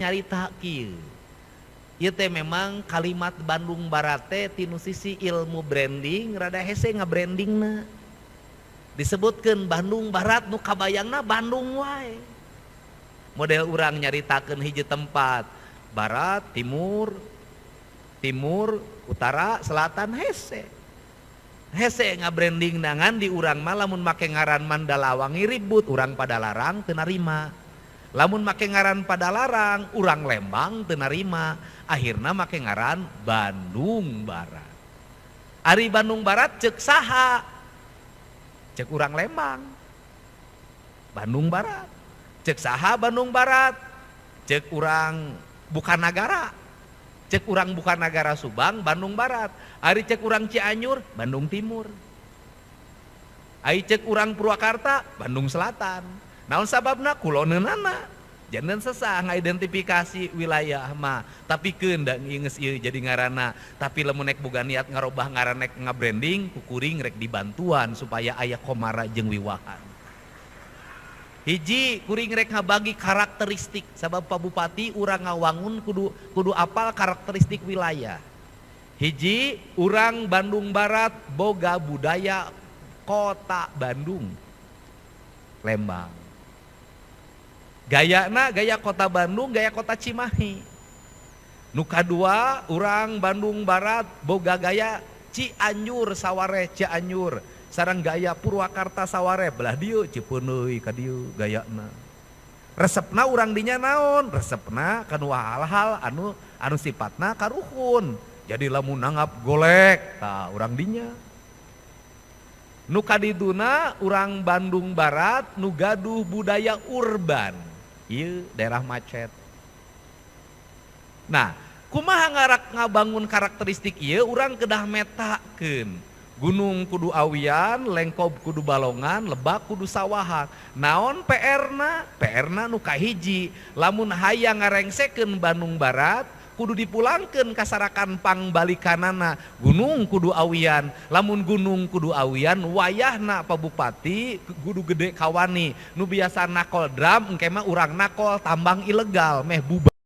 Nyarita kieu. Ieu teh memang kalimat Bandung Barat teh tinu sisi ilmu branding rada hese ngabrandingna. Disebutkeun Bandung Barat, nu kabayangna Bandung wae. Model urang nyaritakeun hiji tempat barat, timur, timur, utara, selatan, hese. Hese ngabranding ngan di urang mah lamun make ngaran Mandalawangi ribut, urang Padalarang teu narima. Lamun make ngaran Padalarang, urang Lembang teu narima. Akhirna make ngaran Bandung Barat. Ari Bandung Barat cek saha? Cek urang Lembang. Bandung Barat. Cek saha Bandung Barat? Cek urang Bukanagara. Cek urang Bukanagara Subang, Bandung Barat. Ari cek urang Cianjur, Bandung Timur. Ari cek urang Purwakarta, Bandung Selatan. Naon sababna? Kuloneunana. Jangan sesah ngidentifikasi wilayah mah, tapi keun da geus ieu jadi ngaranna. Tapi lamun nek boga niat ngarobah ngaran, nek ngabranding, ku kuring rek dibantuan supaya aya komara jeung wiwahan. Hiji, kuring rek ngabagi karakteristik, sabab Pak Bupati, urang ngawangun kudu kudu apal karakteristik wilayah. Hiji, urang Bandung Barat boga budaya kota Bandung, Lembang. Gayana gaya kota Bandung, gaya kota Cimahi. Nu kadua, urang Bandung Barat boga gaya Cianjur saware, Cianjur sareng gaya Purwakarta saware, belah dieu Cipeuneuy ka dieu gayana. Resepna urang dinya naon? Resepna kanu hal-hal anu anu sifatna karuhun. Jadi lamun nanggap golek tah urang dinya. Nu kadituna, urang Bandung Barat nu gaduh budaya urban. Ieu daerah macet. Nah, kumaha ngarak ngabangun karakteristik ieu? Urang kedah metakeun. Gunung kudu awian, lengkob kudu balongan, lebak kudu sawahan. Naon PR-na? PR-na nu kahiji, lamun hayang ngarengsekeun Bandung Barat, kudu dipulangkeun kasarakan pangbalikanana. Gunung kudu awian. Lamun gunung kudu awian, wayahna Pak Bupati kudu gede kawani. Nu biasa nakol drum, engke mah urang nakol tambang ilegal meh bubar.